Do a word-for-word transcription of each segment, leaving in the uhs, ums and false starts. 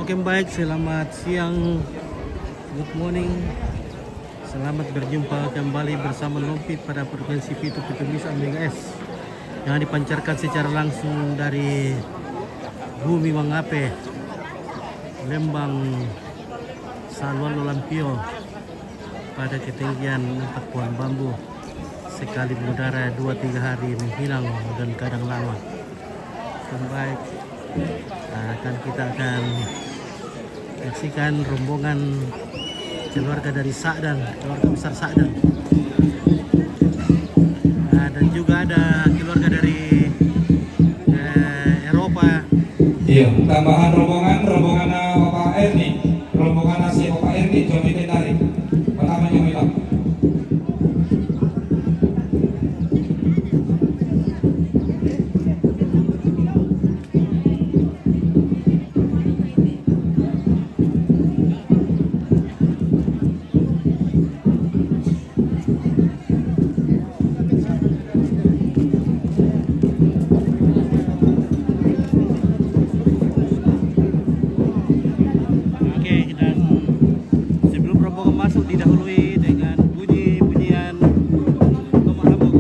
Oke, baik, selamat siang, good morning. Selamat berjumpa kembali bersama Lompit pada frekuensi pitu pitu bisa megahertz yang dipancarkan secara langsung dari Bumi Mangape, Lembang Saluan Lolampio, pada ketinggian empat pohon bambu. Sekali mengudara, dua tiga hari menghilang dan kadang lama. Oke, baik, akan kita akan menyaksikan rombongan keluarga dari Sa'dan, keluarga besar Sa'dan. Nah, dan juga ada keluarga dari, eh, Eropa. Iya, tambahan rombongan, rombongan, eh, Bapak Erni. Rombongan nasi Bapak Erni, Jomi Tendari. Pertama Jomi Bang. Oke, dan sebelum rombongan masuk, didahului dengan bunyi-bunyian tombak habuk.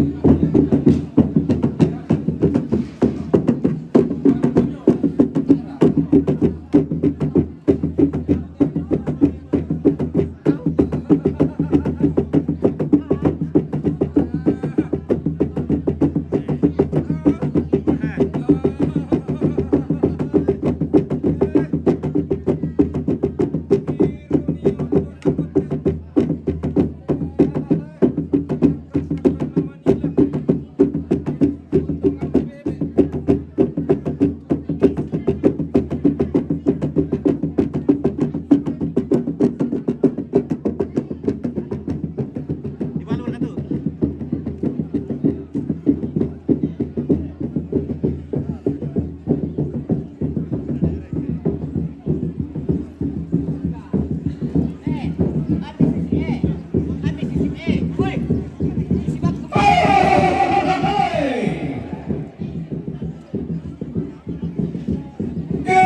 Ke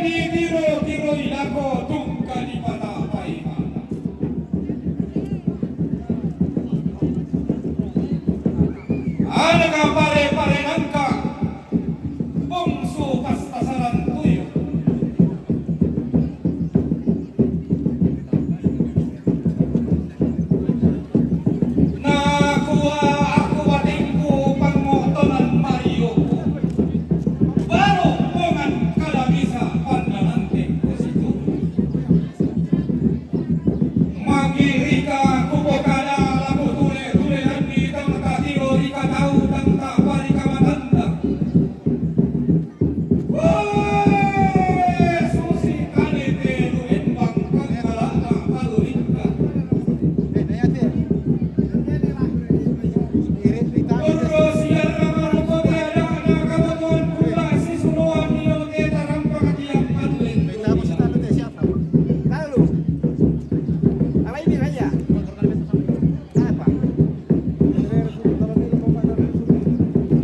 ditiro-tiroi lako tungka dipatapai mata. Ana ka pare-pare nangka, bongsu pastasaran tuyu. Nakua aku batengku pangotonan marioku. Baru pongan kalamisa pandanantengku situ. Mangirika kupokada laku tule-tule nandi tangka tiro rika tau tangka parika matanda.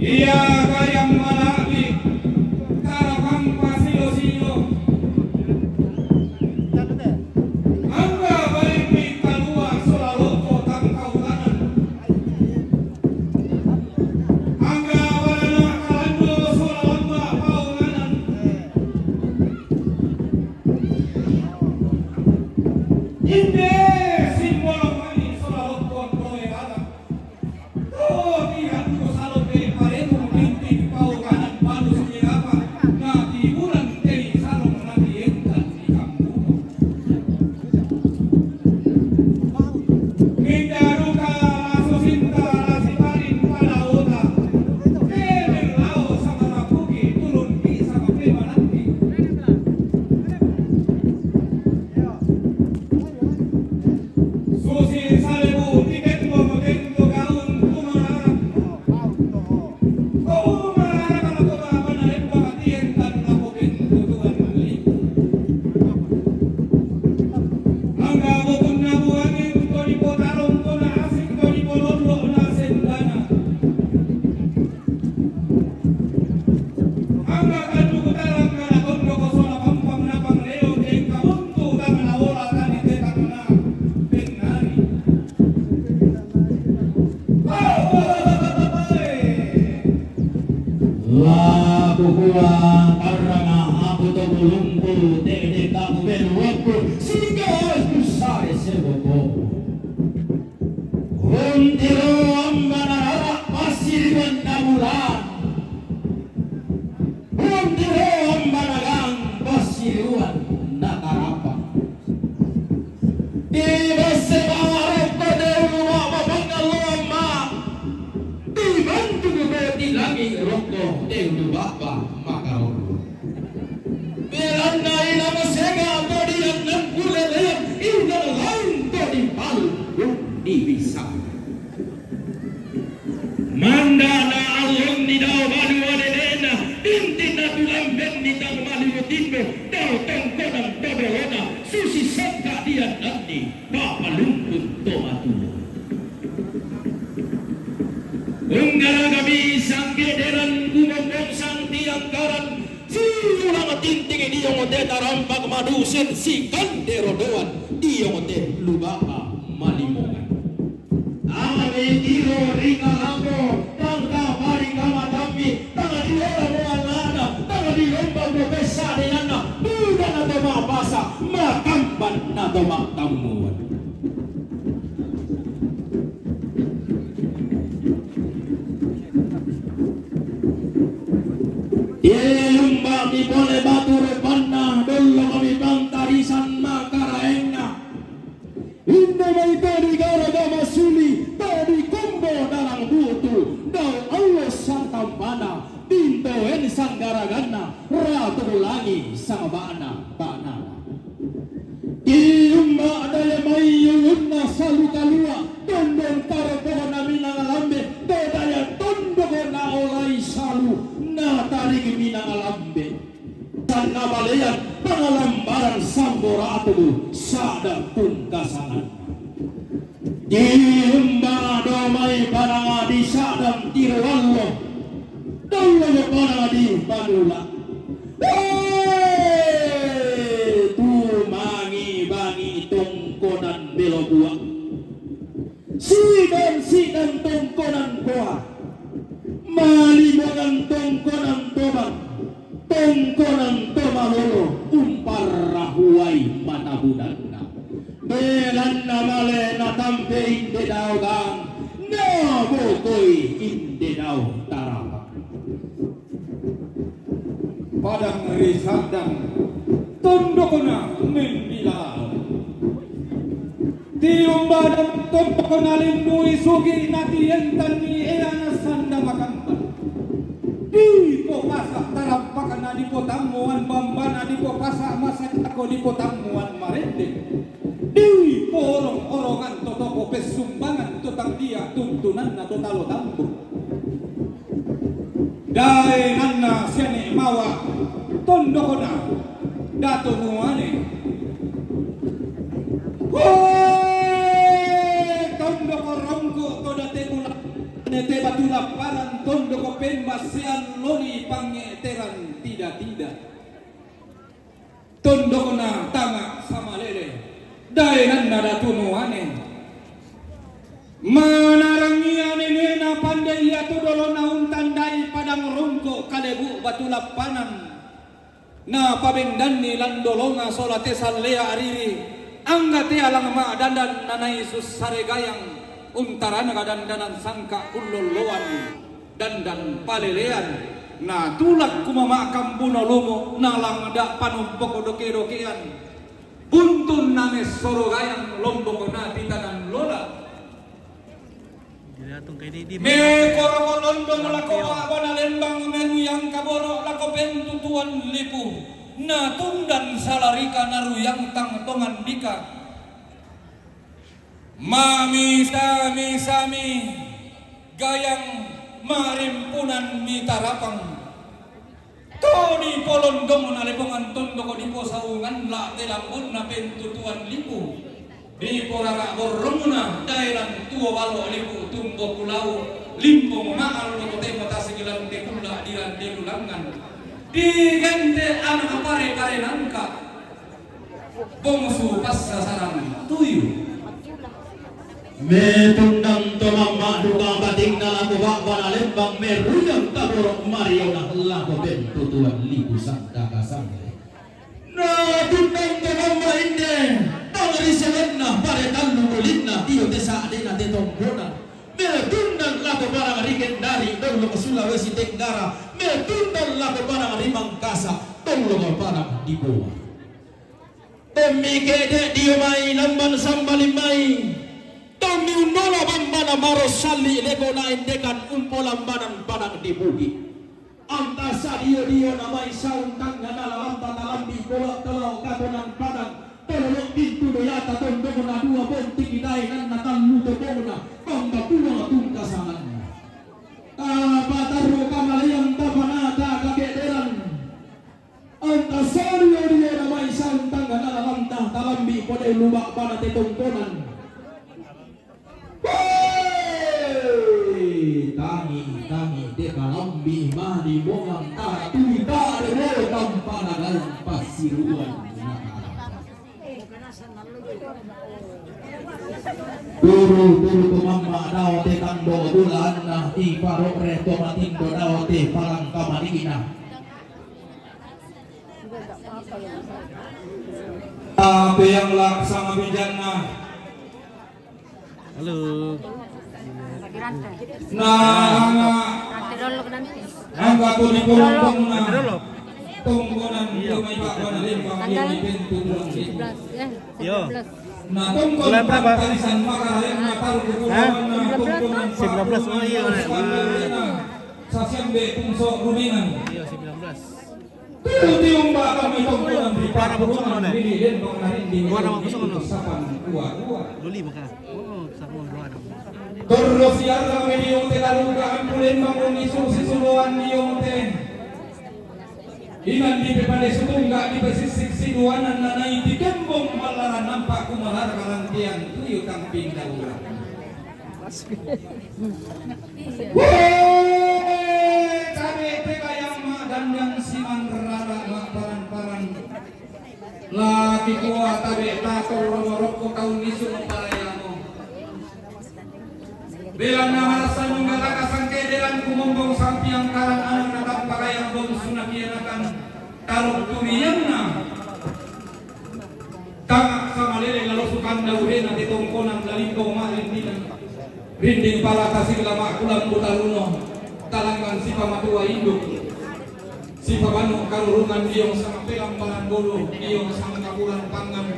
Iya, kayang malabi, tarapang pasilo-silo. Angga balipi talua sola loko tangkaulanan. Angga barana kalando sola lamba paulanan. Inde simbolong mani sola loko doe alam. Kuwa karana aku to bulungku, tede kaku beluwaku, siga aku sare sewoko. Untiro ambanarara pasiriwan namulan. Untiro ambanagang pasiriwan nakarapa. Ibase ma'aroko de ulu bapa pangalloan ma. Dibantu boti langi rokko de ulu bapa makaroro. Belanna ina masenga to diannan ulelean, ina lain to dipalu, dibisa. Mandana allonni dao balu alelena, intinna tulambenni tang malimu tindo, dao tongkonan to dolona, susi sangka diannanni, papalungkun to matuo. Unggaragami sangkederan gumombong sang tiangkaran, siulang tinting diongote tarampak madusen sikande rodoan, diongote lubapa malimongan. Ami tiro ringalambo, tangka pari kamatammi, tanga diora moalana, tanga dilomba mopessa denanna, budana to mapasa, makamban na to matammuan. Ilumbami pole batu rupanna, dollo kami pangkarisan makaraenna. Inna mai tadi garaga masuli, tadi kombo darang butu, dao allo sangkampana, bintoen sanggaraganna, ratu langi sangbana bana. Iumba daya mai yulunna salu kalua, tondon tarokona minanga lambe, to daya tondokona olai salu, natarigi minanga lambe. Sanna balean pangalambaran sambo ratu sada pungkasananna. Iumba do mai pananga di sadang tiro allo, dollo jo pananga di panula. Wee! Tumangi-bangi tongkonan belo bua. Sidan-sidan tongkonan koa. Malimongan tongkonan tobang. Tongkonan to malolo umparrahuai mata budanna. Belanna male natampe inde dao gang, nabokoi inde dao tarapa. Padang ri sadang tondokona membilao. Tiumbadan tondokona limbui sugi natientanni eana sanda makamban. Dipopasa tarampakna, dipotammuan bambana, dipopasa masajako, dipotammuan marende. Dipoorong-orongan to toko pessumbangan to tang dia tuntunanna to talo tambu. Daenanna siane mawa tondokona Datu Muane. Hoe! Tondoko rongko to date bula, nete batu lapparan tondoko pembasean loli pangeteran tida-tida. Tondokna tanga samalele, daenanna Datu Muane. Manarangia nenena pande iatu dolona untandai padang rongko kalebu batu lappanan. Napabendanni lan dolona sola te sallea ariri, angga te alang ma'dandan nanai sussare gayang, untarana dandanan sangka ullolloan. Dandan palelean, natulak kumama'kambuno lumu, nalangda panumpoko doke-dokean. Buntun namessoro gayang lombok natitanan lola. Mekoroko londong lako pa'bona lembang, meruyang kaboro lako pentutuan lipu, natundan salarika naruyang tang tongan dika. Mami sami-sami gayang marimpunan mitarapang. To dipolondongna lepongan tondoko diposaungan la te lambonna pentutuan lipu. Diporara borromuna daeran tuo balo lipu tumbo kulau limpong ma'al lo totemo tasigilan te kulla dirande lulangan. Digente anak pare-pare nangka. Bongsu passasarang tuyu. Metundang to mamma' duka batinna lako ba'bana lembang, meruyang taborok mariona lako pentutuan lipu sanda kasangre. Na tundang to mamma' inde, tang ri selenna pare tallu kulinna dio te sa'dena te tongkonan. Metundang lako parang ri Kendari, dollo Sulawesi Tenggara, metundang lako parang ri Mangkasa, dollo parang di Gowa. Tommi ke'de' dio mai lamban sambaling mai. Tommi unnola bambana maro salli' leko naendekan umpolambanan padang di Bugik. Anta sadio-dio namai saung tangngana lalanta talambi' pola' tolao katonan padang, tololo' pintu doyata tondokna dua bonti kidaenanna tallu topongna, bamba puang tungkasananna. Tapatarru' kamaleang tapanata kake'deran. Anta sadio-dio namai saung tangngana lalanta talambi' podeu lu ba'bana te tongkonan. Woi! Tangi, tangi, te kalambi' mani mongang tara tuli tare woi tampana galang passiruan. Turu, turu to mamma' dao te tando bulaanna, tiparo're to matindo dao te parang kamadi'na. Ape yang laksana bijanna. Halo. Nah, angga, angga to di polong-polongna. Tongkonan dio mai ba'bana lembang dio mai pentutuan. Yo. Nah, tongkonan tarisan maka yang mataru ke pulauanna tongkonan. Sembilan belas. Oh iya, Sasiambe Pungso Ruminan. Iya, sembilan belas. Tiung-tiung baka mai tongkonan ri pakkurungan, ri lembang narinding, sapan dua-dua. Dua lima kan? Oh, sama dua ada. Torro siarra mediong te laluga ampu lembang ungi susi suluan diong te. Inan dipepade sutungga dipesissik siduanan nanai tikembong mallaran nampa kumalar karantian tuyu kamping daura. Woi, tabe' te kayang ma'dandang simanrara ma'parang-parang. Laki kua tabe' tato romorokko tau nisung parayamo. Belanna marassanung galaka sangkederan kumombong sampiang karang anak natappa kayang bong sunakianakan taruk turianna. Tanga samalele lalo sukanda urena te tongkonan lalimbo ma'rindingan. Rinding pala tasilla ma'kulambu taruno, talangngan sipamatua induk. Sipabanu karurungan diong sangpelambaran bolu, diong sangkapuran pangan.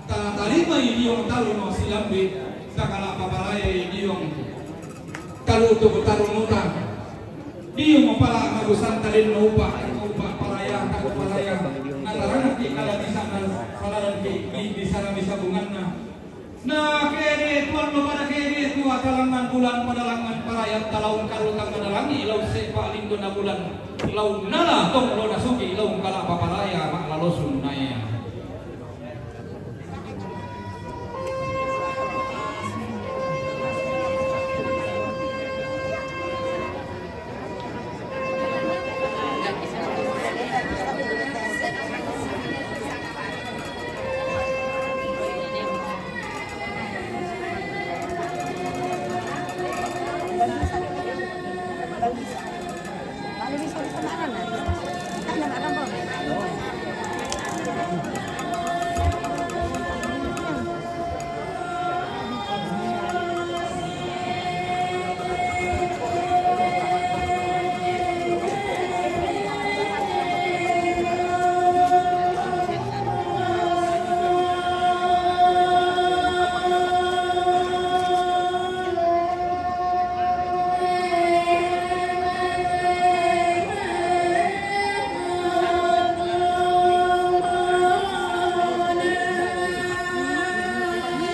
Tatarimai diong taruno silambi, takala papalayai diong. Talutu tarunota. Dio mapala' mabusanta denno upa', upa' paraya, tako paraya. Nataranaki kala bisa, salaranki bisara bisa bunganna. Na kede tuan lo pada kede tua talangan bulan pada langan paraya talaun kalu tangan langi lau sepa lindo na bulan lau nala tong lo nasuki lau kala paparaya ma' lalosun naya.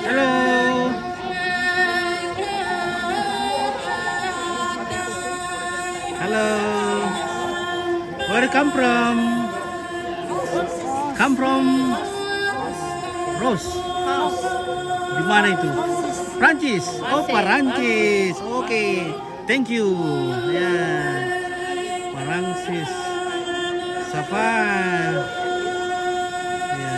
Halo. Halo. Where you come from? Come from Rose. Di mana itu? Prancis. Oh, Prancis. Oke. Thank you. Ya. Prancis. Sapa? Ya.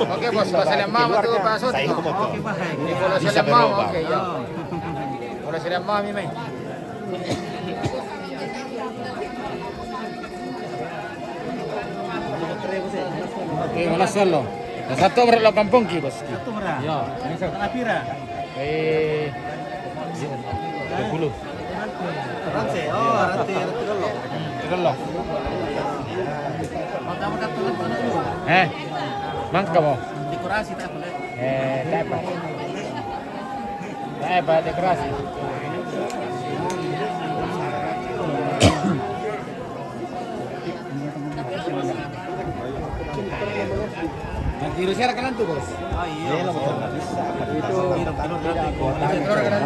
Oke, bos, bos, saya mau tuh, Pak Sut. Oke, baik. Kalau saya mau, oke, ya. Kalau saya mau, Mimi. Oke, mana selo? Satu berat delapan pungki, bos. Satu berat. Ya. Tengah pira? Eh, dua puluh. Rante, oh, rante, rante dulu. Dulu. Mau tamu datang ke mana dulu? Eh, mangka mau. Dekorasi tak boleh. Eh, tak apa. Tak apa, dekorasi. Yang kiri saya rekanan tuh, bos. Oh iya. Itu kilo, kilo, kilo, kilo. Nah, dengan berada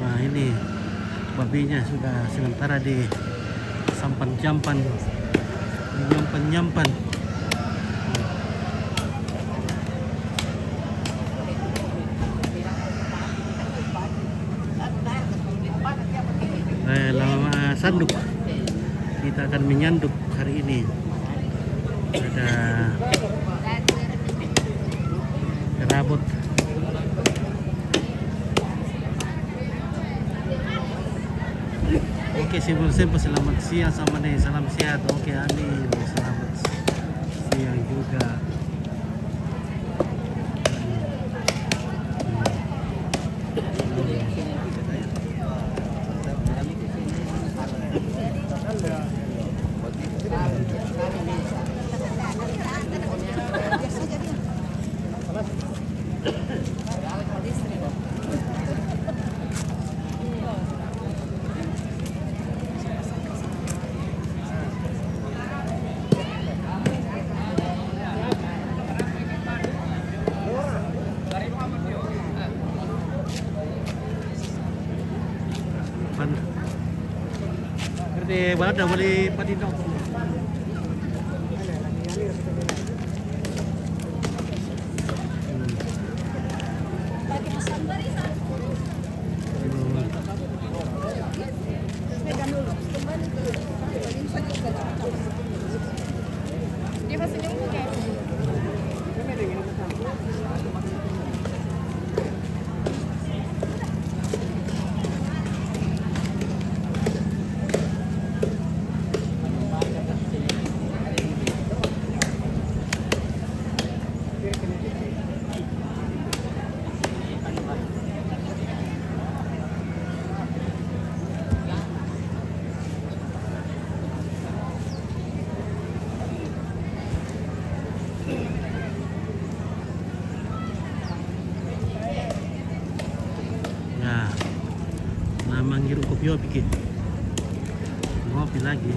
Nah, ini babinya sudah sementara disampan-jampan, dinyampan-nyampan. Eh, lama sanduk. Kita akan menyanduk hari ini. Ada kerabut. Oke, Simon Sempo, selamat siang sama nih. Salam sehat. Oke, Ani, selamat siang juga. Pan. Berarti balat dah boleh padinok. Nah, nah, manghirup kopi, oh, pikir. Ngopi lagi.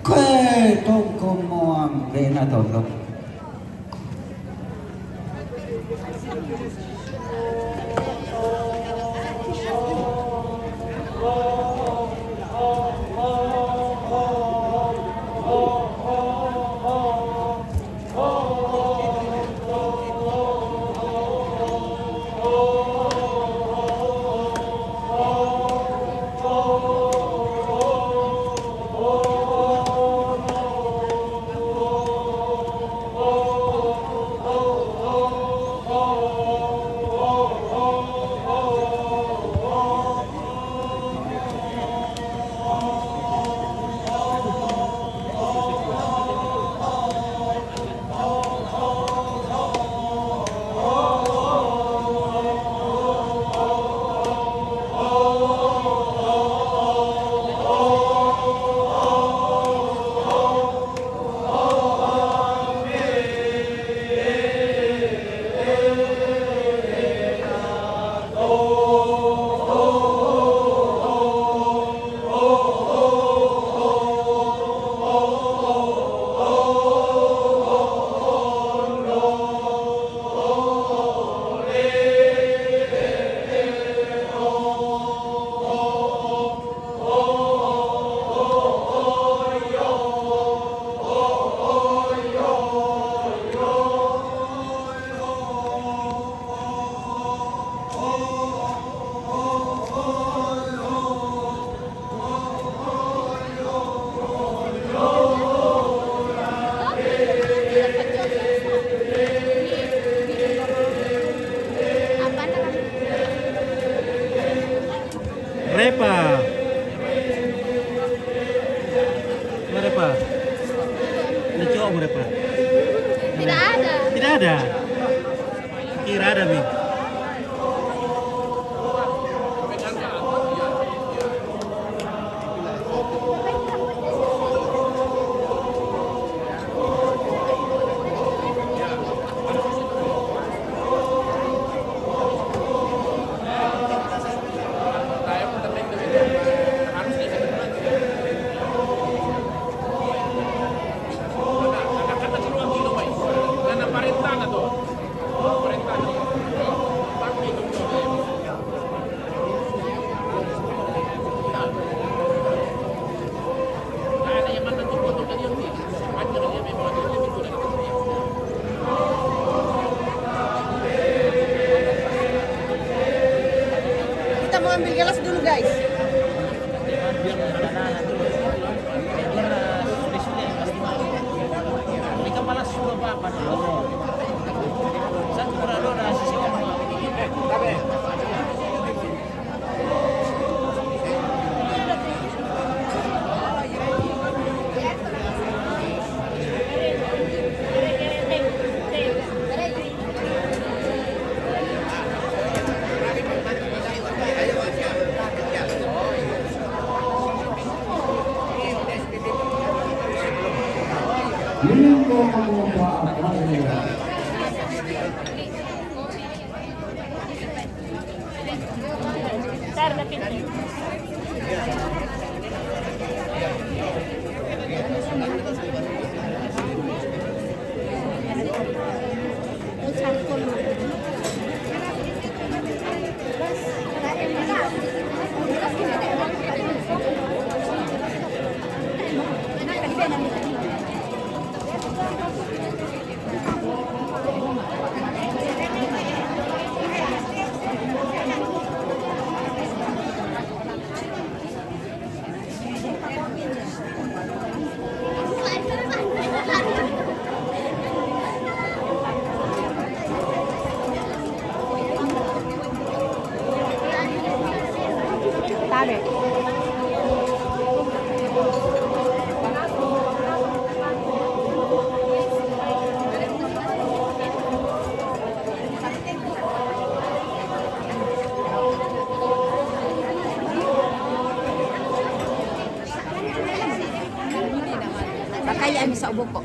Kue tongko moang bena tongko. Ada cowok berapa? Tidak ada. Tidak ada. Kira ada, Mi. Kita mau ambil gelas dulu, guys. Tabe. Pakaya bisa ubo ko.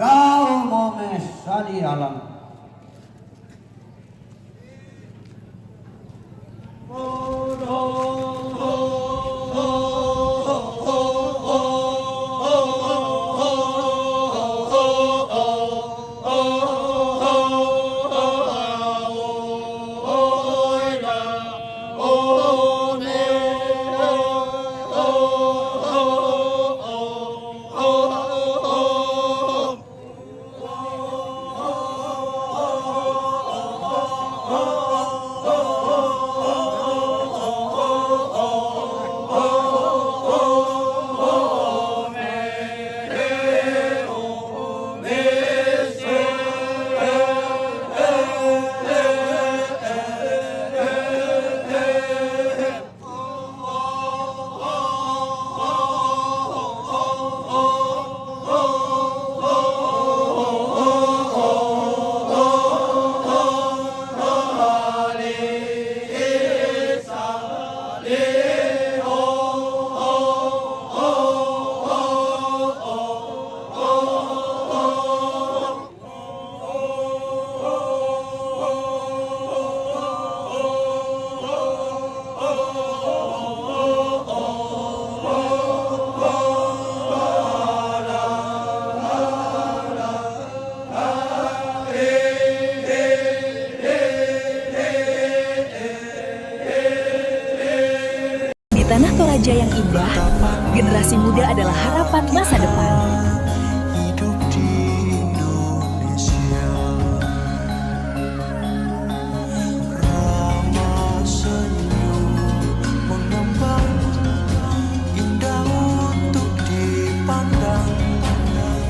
Dao mo mesali alam. Di tanah Toraja yang indah, generasi muda adalah harapan masa depan. Hidup di Indonesia, ramah senyum mengembang, indah untuk dipandang.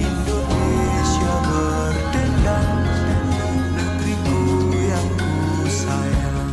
Indonesia berdendang, negeriku yang ku sayang.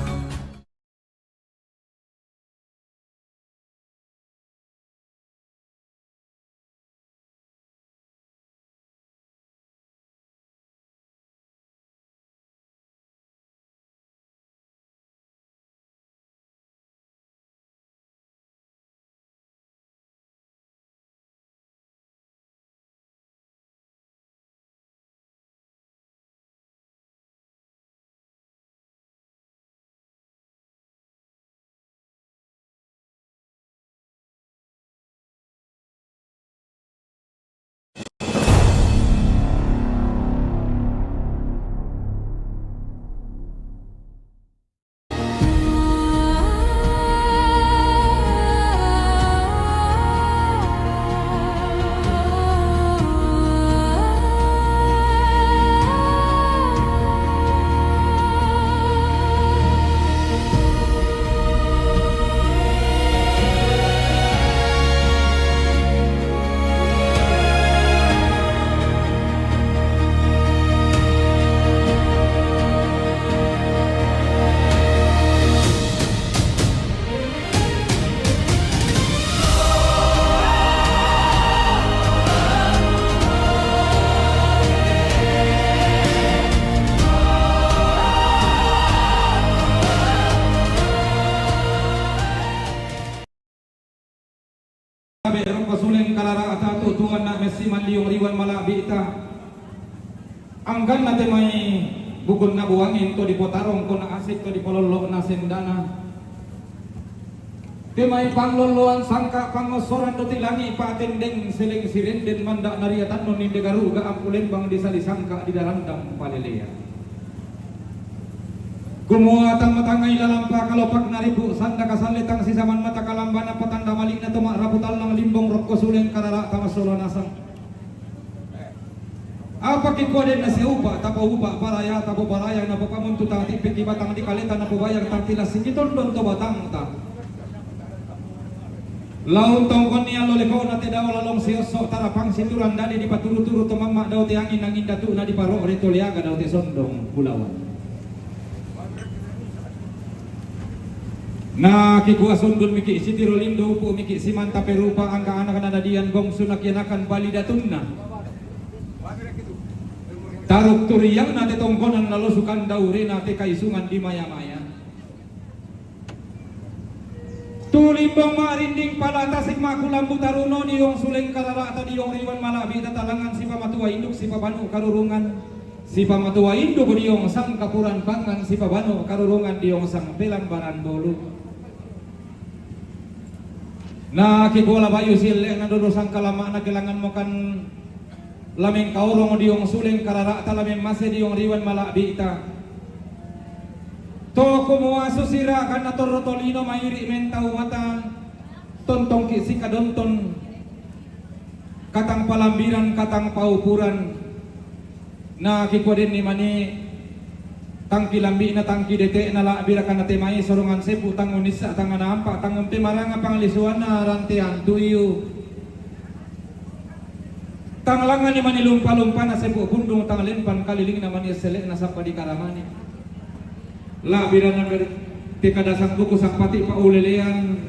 Abe rong pasuleng kalara ata tu tuan na mesi maliung riwan mala bita. Anggan na te mai bugun na buangin to di potarong ko na asik to di pololo na sendana. Te mai pangloloan sangka pangosoran do tilangi patendeng seleng sirenden mandak nariatan no ninde garuga ampulen bang disa disangka di darandang palelea. Gumuatan matangai lalampa kalopak naribu sanda kasaletang sisaman mata kalambana patanda malikna tomak raputan lang limbong rokko suleng karara tamasolo nasang. Apa kikuaden na siupa tapa upa paraya tapa paraya na papamun tu tang tipi kibatang di kaleta na pabayang tang tilas singgiton don to batang ta. Laung tongkon ni allo leko' na te dao lalong siosso' tarapang situran dadi dipaturu-turu to mamma' dao te angin-angin datu' na diparo' ri to liaga dao te sondong bulawan. Na kikua sundun miki' sitiro lindo upu' miki' simanta perupa angka anak na dadian bongsu na kianakan bali datunna. Taruk turiang na te tongkonan lalo sukan daure na te kaisungan di maya-maya. Tulimbong ma'rinding pala tasik ma'kulambu taruno diong suleng karara'ta diong riwan mala'bi tatalangan sipamatua induk sipabanu karurungan. Sipamatua induk diong sangkapuran pangan sipabanu karurungan diong sangpelambaran bolu. Na kikuala bayu sille na dodo sangkalama'na kelangan mokan lameng kaorong diong suleng karara'ta lameng mase diong riwan mala'bi'ta. To kumuasu sira kanna torro tolino mairi' mentau mata tontongki' sikadonton katang palambiran katang paupuran. Na kikua denni mani tangki lambi'na tangki dete'na la'bira kanna te mai sorongan sepu tang unissa tang naampa tang umpemaranga panglisuanna rantean tuyu. Tang langngani mani lumpa-lumpana sepu pundung tang lempan kalilingna mani sele'na sappa di karamani. La'birana te kadasang buku sampati pa'ulelean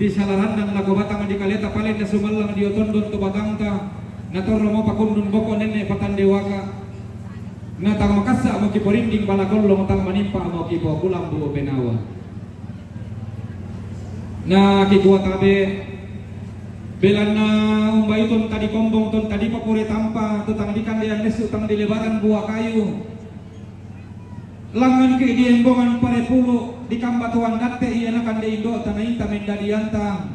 tisalarannang lako batang di kaleta palenna sumallang dio tondon to batangta. Na torro mo pakundun boko nenne' patandewaka. Na tang makassa' mo kiporinding bala kollong tang manimpa mo kipokulambu penawa. Na kikua tabe' belanna umbai ton tadi kombong ton tadi papure tampa tu tang dikandean lessu tang dilebaran bua kayu. Langnganki' di embongan parepulu di kambatuan datte' ianakan de indo'ta nainta mendadianta.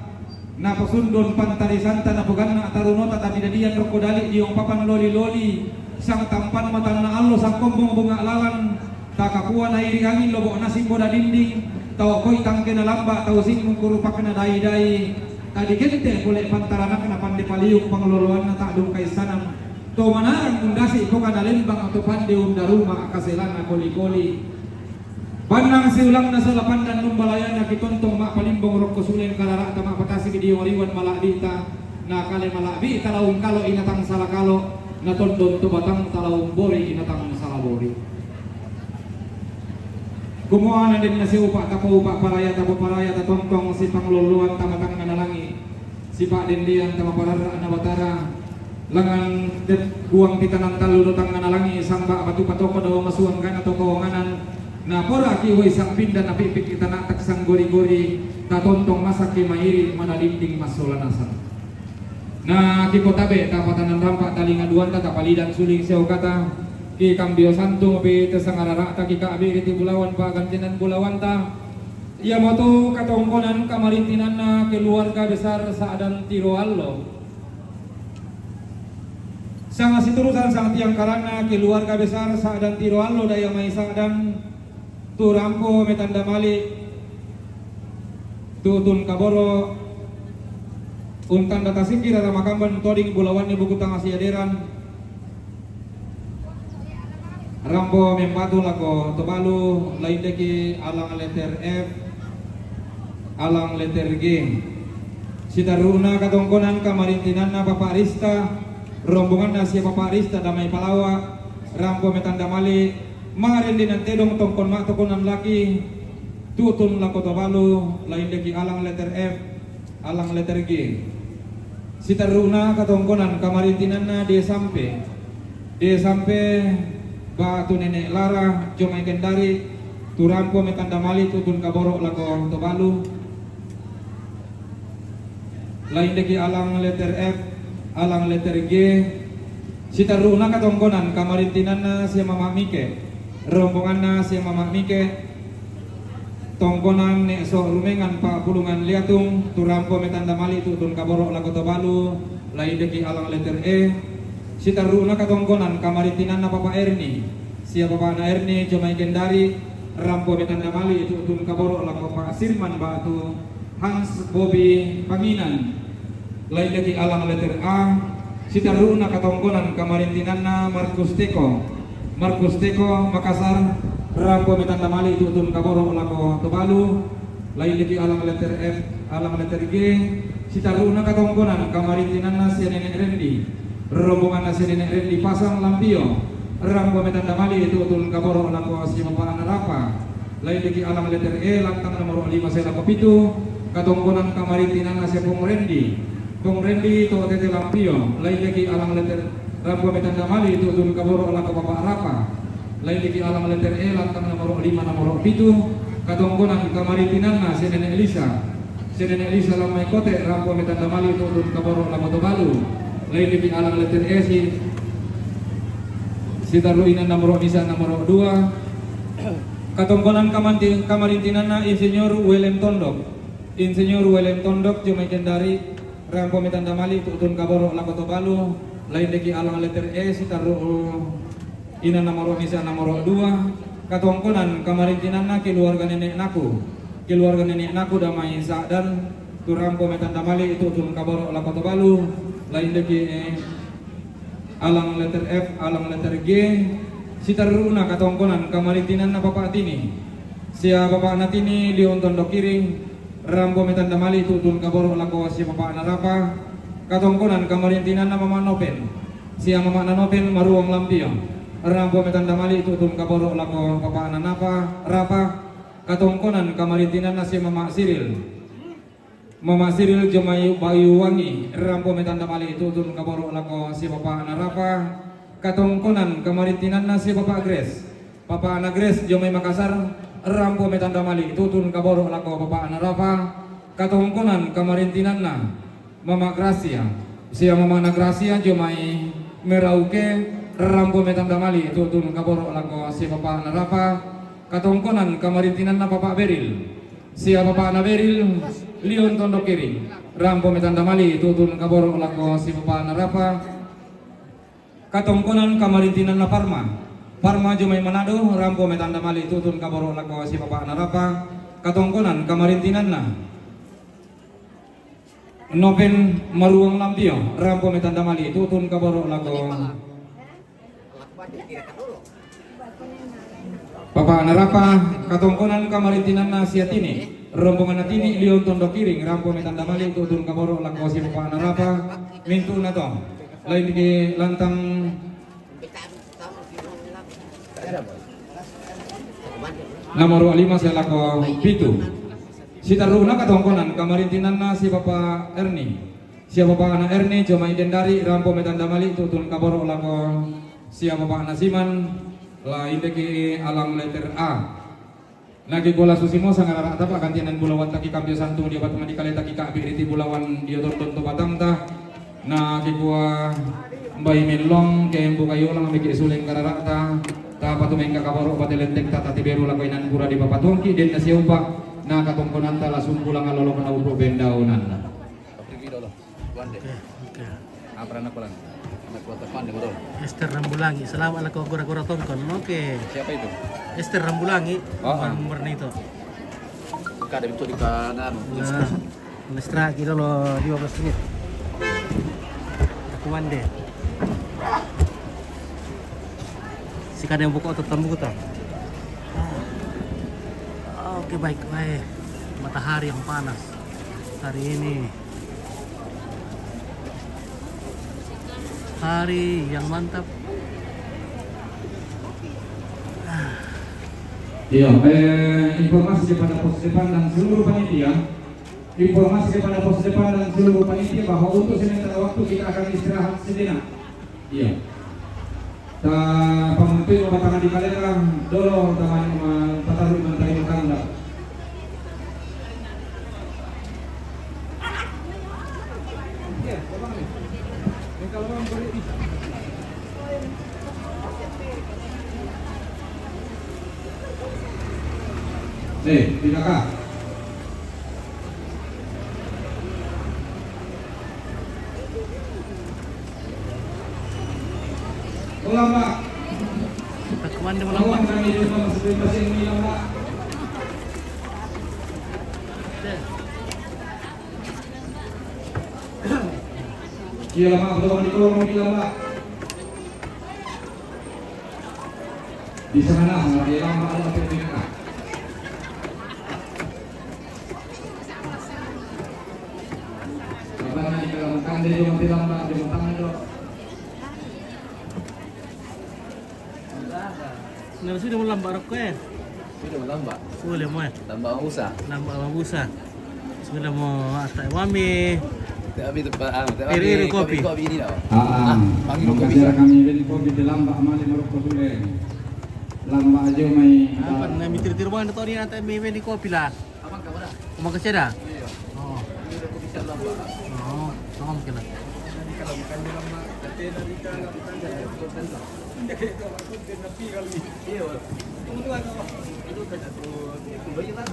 Napasundun pantarisanta napaganna' tarunota tadidadian rokko dali' diong papan loli-loli sang tampan matanna allo sang kombong bunga' lalan. Takapua nairi' angin lobo' nasing boda dinding. Tau koi tangkena lamba' tau singkung kurupakna dai-dai. Tadikente pole pantaranakna pande paliuk pangloloanna ta'dung kaissanan. To manarang undasi' pokana lembang to pande undaruma kaselana koli-koli. Bannang siulangna sola pandan numbalayana kitontong ma'palimbong rokko suleng karara'ta ma'patasik diong riwan mala'bi'ta. Na kale mala'bi'ta laung kalo inatang sala kalo, na tondon to batangta laung bori inatang sala bori. Kumua na den nasiupa' tapoupa' paraya tapoparaya tatontong sipanglolloan tamatangnga na langi'. Sipa'dendean tamapararra'na Batara, langngan te buang titanan tallu do tangnga na langi' samba' batu patoko dao masuanggana to kaonganan. Naporaki wai sampinda napi'pikki tana' taksang gori-gori tatontong masakki mairi' manadinding massola nasang. Na kiko tabe' tapatanan rampa' talinga duanta tapalidang suling seokata. Ki kambio santung pi te sangarara'ta ki ka'bi' riti bulawan pa'gantinan bulawanta. Iamotu katongkonan kamarintinanna keluarga besar Sa'dan Tiro Allo. Sanga siturusan sang tiang karanna keluarga besar Sa'dan Tiro Allo daya mai Sa'dan tu rampo metanda mali' tu'tun kaboro' untanda tasikki rara makamban toding bulawanni buku tangasiaderan. Rampo membatu lako Tobalu, laindeki alang letter F, alang letter G. Sitarru'na katongkonan kamarintinanna Bapak Rista, rombonganna sia Bapak Rista damai palawa, rampo metanda mali', marendinan tedong tongkon ma'tokonan laki, tu'tun lako Tobalu, laindeki alang letter F, alang letter G. Sitarru'na katongkonan kamarintinanna de sampe. De sampe batu nene' lara jomai kendari turampo metanda mali' tu'tun kaboro' lako Tobalu. Laindeki alang letter F, alang letter G. Sitarru'na katongkonan kamarintinanna sia Mama' Mike. Rombonganna sia Mama' Mike. Tongkonan ne'so' rumengan pa'pulungan liatung, turampo metanda mali' tu'tun kaboro' lako Tobalu, laindeki alang letter E. Sitarru'na katongkonan kamarintinanna Papa Erni, sia Papa'na Erni jomai kendari, rampo metanda mali' tu'tun kaboro' lako Pa' Sirman batu Hans Bobi Panginan. Laindeki alang letter A, sitarru'na katongkonan kamarintinanna Markus Teko. Markus Teko, Makassar, rampo metanda mali' tu'tun kaboro' lako Tobalu. Laindeki alang letter F, alang letter G, Sitarru'na katongkonan kamarintinanna si Nenek Rendi, rombonganna si Nenek Rendi Pasang Lampio, rampo metandamali tu'tun kaboro' lako si Bapa'na Rapa, laindeki alang letter E, lantang nomoro lima sae lako pitu, katongkonan kamarintinanna si Pong Rendi, Pong Rendi to tete Lampio, laindeki alang letter, rampo metandamali tu'tun kaboro' lako Bapa' Rapa, laindeki alang letter E, lantang nomoro lima, nomoro pitu, katongkonan kamarintinanna si Nenek Lisa, si Nenek Lisa Lammai Kote, rampo metandamali tu'tun kaboro' lako Tobalu, laindeki alang letter E, si, sitarru'na nomoro misa, nomoro dua, katongkonan kamanti-, kamarintinanna Insinyur Welem Tondok, Insinyur Welem Tondok jomai Kendari, rampo metandamali tu'tun kaboro' lako Tobalu, laindeki alang letter E, sitarru'na nomoro misa, nomoro dua, katongkonan kamarintinanna keluarga neneknaku, keluarga neneknaku Damai Sa'dan, tu rampo metandamali tu'tun kaboro' lako Tobalu, laindeki, eh, alang letter F, alang letter G, sitarru'na katongkonan kamarintinanna Bapa' Tini, sia Bapa'na Tini Liong Tondok Kiring, rampo metandamali tu'tun kaboro' lako si Bapa'na Rapa, katongkonan kamarintinanna Mama' Nopen, sia Mama'na Nopen Maruang Lampio, rampo metandamali tu'tun kaboro' lako Bapa'na Napa, Rapa, katongkonan kamarintinanna si Mama' Siril, Mama' Siril jomai Bayuwangi, rampo metandamali tu'tun kaboro' lako si Bapa'na Rapa, katongkonan kamarintinanna si Bapa' Grace, Bapa'na Grace jomai Makassar, rampo metandamali tu'tun kaboro' lako Bapa'na Rapa, katongkonan kamarintinanna Mama' Gracia, sia Mama'na Gracia jomai Merauke, rampo metandamali tu'tun kaboro' lako si Bapa'na Rapa, katongkonan kamarintinanna Bapa' Beril, sia Bapa'na Beril Liong Tondok Kiring, rampo metandamali tu'tun kaboro' lako si Bapa'na Rapa, katongkonan kamarintinanna Parma, Parma jomai Manado, rampo metandamali tu'tun kaboro' lako si Bapa'na Rapa, katongkonan kamarintinanna Nopen Maruang Lampio, rampo metandamali tu'tun kaboro' lako Bapa'na Rapa, katongkonan kamarintinanna sia Tini, rombonganna Tini Liong Tondok Kiring, rampo metandamali tu'tun kaboro' lako si Bapa'na Rapa, mintu'na to, laindeki lantang nomoro lima sae lako pitu. Sitarru'na katongkonan kamarintinanna si Bapa' Erni, sia Bapa'na Erni jomai Kendari, rampo metandamali tu'tun kaboro' lako sia Bapa'na Siman, laindeki alang letter A. Na kikua la susimo sangarara'ta pa'gantianan bulawanta ki Kampio Santung dio battu madikale ta ki Ka'bi riti bulawan dio tondon to batangta. Na kikua mbai mellong ke mbuka yolang miki suleng karara'ta, ta patu mengka kaboro' bate lentekta tatiberu lako inan pura dipapatuongki denna siompa, na katongkonanta la sumpulang allolokna upu bendaunanna. Oke, oke. Apa anak kolan? Anak kuat depan di motor. Ester Rambulangi, selama lako gora-gora tongkon. Oke. Siapa itu? Ester Rambulangi, oh, ah, nomor itu. Kada betul di kanan. Nah, mesra kita lo dua belas menit. Aku mande. Si kada yang buka otot kamu kita. Oke, baik, baik. Matahari yang panas hari ini. Hari yang mantap. Iya, eh, informasi kepada pos depan dan seluruh panitia. Informasi kepada pos depan dan seluruh panitia bahwa untuk sementara waktu kita akan istirahat sejenak. Iya. Ta pamuntui mapatangan di kalera dolo, ta mani ma-, pataru mantai makanda. Eh, tiga K. Ulang, Pak. Takuan dia ulang, Pak. Ulang, kami di rumah masing-masing ni, Pak. Iya, Pak, betul, Pak, di kolong, Pak. Di sana, Pak, di sana, Pak, ada P P K. Ini cuma tidak, Mbak, cuma tangan, Dok. Nah, sudah mau lambak rokok, eh? Sudah mau lambak. Boleh, mau, eh? Lambak Bang Usa. Lambak Bang Usa. Sudah mau tak mami. Tak habis tempat, ah, tak Iri-iri habis kopi. Kopi, kopi ini tau. Ah, ah. Ah, panggil kopi. Makasih lah kami beli kopi di lambak, mali merokok sudah. Lambak aja mai. Apa, nak mitir-tir mana tau ni, nak tak mai beli kopi lah. Abang ke mana? Rumah kecil dah? Iya. Oh. Ini udah kopi lambak. Oh, tolong mungkin lah. Kalau bukan di lambak, tapi dari kalau bukan dari itu kan. Dia kayak tu, aku dia napi kali. Iya, Bang. Tunggu tu, Bang. Itu kan aku, itu bayi kan.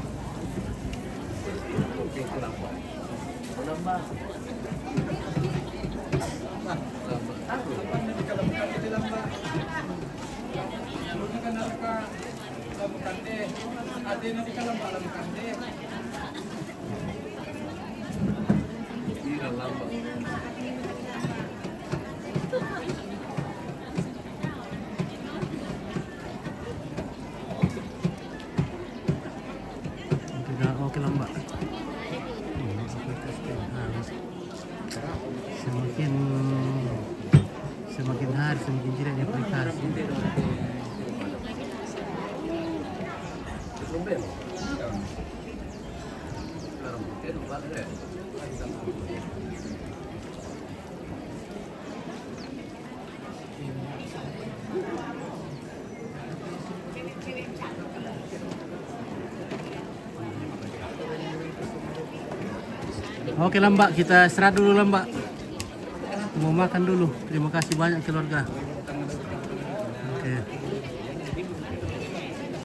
Oke, itu lambak. Lambak. Lambak. Apa? Apa ni kalau bukan di lambak? Dulu kan ada ka-, lambak kande. Ada nanti kalau lambak, lambak kande. Ini dah lambak. Oke, dah, oke, lambak. Semakin, semakin hari semakin jelek aplikasi. Oke lah, Mbak, kita istirahat dulu lah, Mbak. Mau makan dulu. Terima kasih banyak, keluarga. Oke.